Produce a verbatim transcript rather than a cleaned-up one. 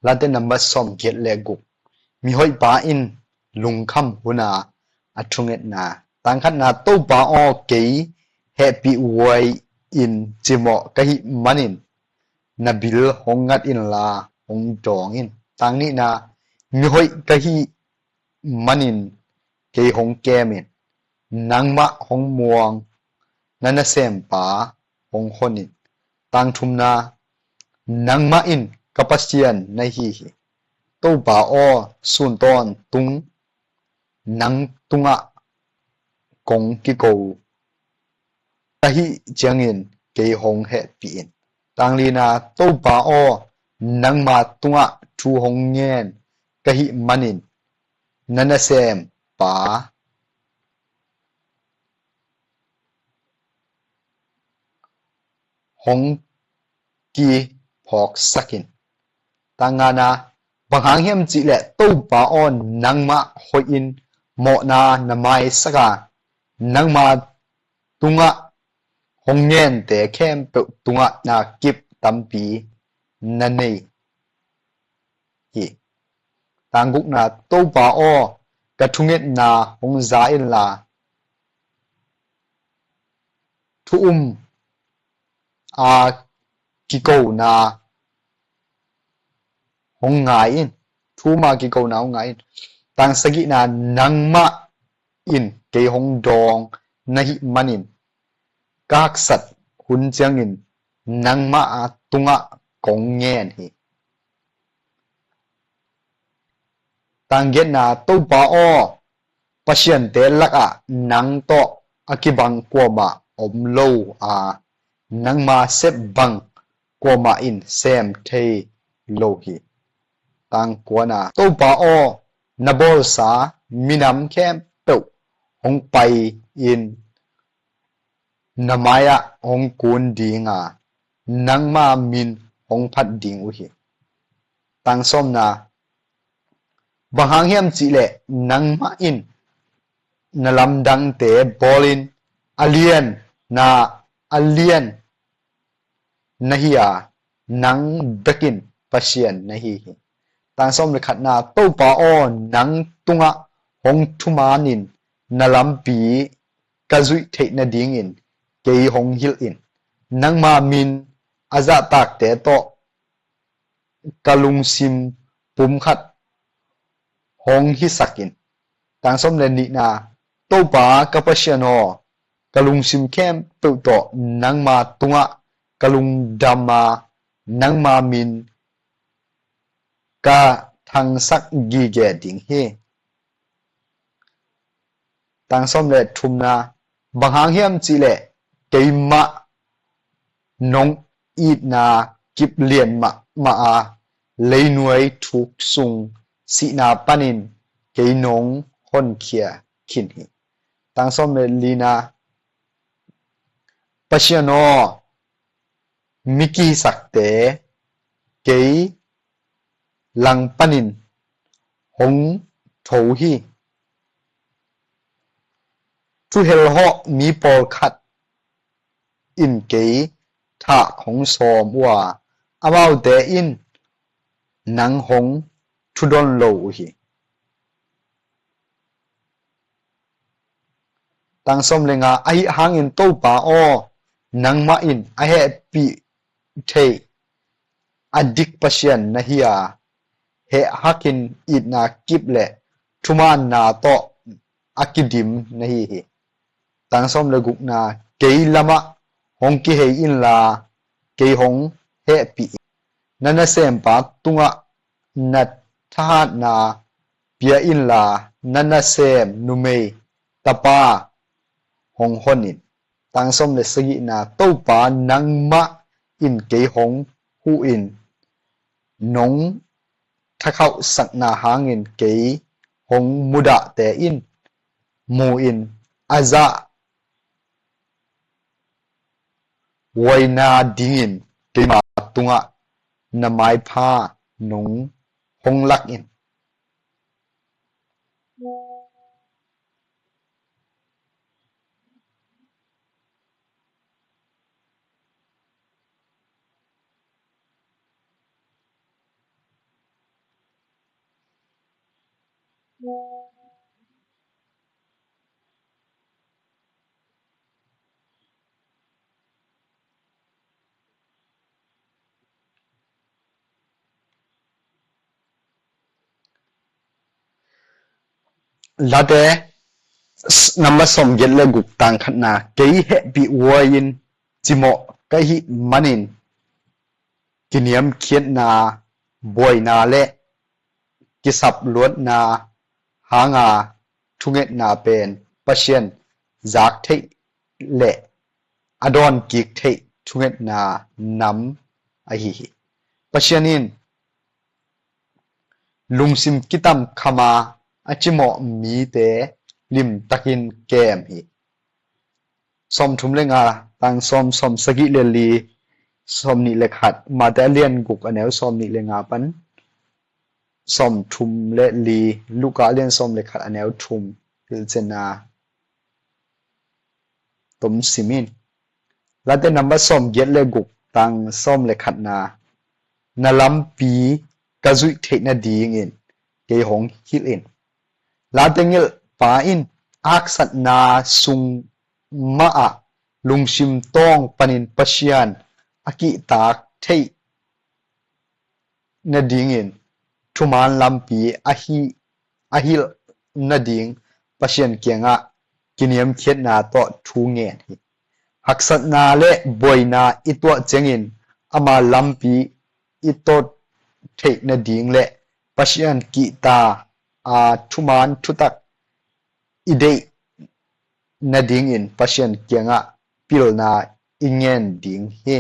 Late nambat sawm giat le guk. Mihoihpa in lungkham huna a thungetna. Tangkhatna, Topa aw, kei hehpih huai in cimawh ka hih manin na bil hong ngat inla hong dawng in. Tangnihna, mihoih ka hih manin kei hong kem in. Nangmah hong muang na nasempa hong hon in. Tangthumna, nangmah in ka Pasian na hi hi. Topa aw, sun tawntung nang tungah kong kiko ka hih ciangin kei hong hehpih in. Tanglina, Topa aw, nangma tungah thu hong ngen ka hih manin na nasempa hong kiphawksak in. Tangngana, bang hang hiam cihleh Topa aw, nangmah hoihin mawhna na maisak a, nangma tungah hong ngente khempeuh tungah na kip tampi na nei hi. Tanggukna, Topa aw, ka thungetna hong za inla, thu um a kikona hong ngai in. Thu um a kikona hong ngai in. Tangsagihna, nangmah in kei hong dawng na hih manin ka haksat hun ciangin nangmah a tungah kong ngen hi. Tanggiatna, Topa aw, pasiante lakah nang tawh a kibang kuamah om lo a, nangma sep bang kuamah in sem thei lo hi. Tangkuana, Topa aw, na bawlsa minam khempeuh hong pai in, na mai-ah hong kun ding a, nangma min hong phat ding uh hi. Tangsawmna, bang hang hiam cihleh nangmah in na lamdangte bawlin a lian na a lian na hi a, nang bekin Pasian na hi hi. Tangsawm le khatna, Topa aw, nang tungah hong thumanin na lampi ka zuih theih nadingin kei hong hilh in. Nangma min a zahtakte tawh ka lungsim pumkhat hong hisak in. Tangsawm le nihna, Topa ka Pasian aw, ka lungsim khempeuh tawh nangma tungah ka lungdam a, nangma min ka thangsak gige ding hi. Tangsawm le thumna, bang hang hiam cihleh keimah nong itna kip lian mahmah a, leinuai thuk sung sihna panin kei nong honkhia khin hi. Tangsawm le lina, Pasian aw, mi kihisakte kei langpanin hong tho hi. Thuhel hawh mi pawlkhat in kei thah hong sawm uh a, amaute in nang hong thudon lo uh hi. Tangsawm le nga, ahi hangin Topa aw, nangmah in a hehpih theih a dik Pasian na hi a, heh hakin itna kip le thumaanna tawh a kidim na hi hi. Tangsawm le gukna, kei lamah hong kihei inla, kei hong hehpih in. Na nasempa tungah na thahatna pia inla, na nasem numei tapa hong hon in. Tangsawm le sagihna, Topa nangmah in kei hong huh in, nong thakhauhsakna hangin kei hong mudahte in mu in, a zah huaina dingin keima tungah na maipha nong hong lak in. Late s-, number sawmgiat le guk tang khatna, kei hehpih huai-in cimawh ka hih manin kiniamkhiatna, buaina le kisapluatna hanga thungetna pen Pasian zak theih le a dawnkik theih thungetna nam ahi hi. Pasian in lungsim kitam khama a cimawh mite limtakin kem hi. Sawmthum le nga, tang sawm, sawmsagih le li, sawmnih le khat, Mate a lian guk a neu sawmnih le nga pan sawmthum le li, Luka a lian sawm le khat a neu thum, pilcena tom simin. Late number sawmgiat le guk tang sawm le khatna, na lampi ka zuih theih nadingin kei hong hilh in. Late ngelhpa in haksatna sung mahah lungsim tawng panin Pasian a kihtak theih nadingin thuman lampi a hi, a hilh nading Pasian kiangah kiniamkhiatna tawh thu ngen hi. Haksatna le buaina i tuah ciangin ama lampi i tawt theih nading le Pasian kihta a thuman thutak i deih nadingin Pasian kiangah pilna i ngen ding hi.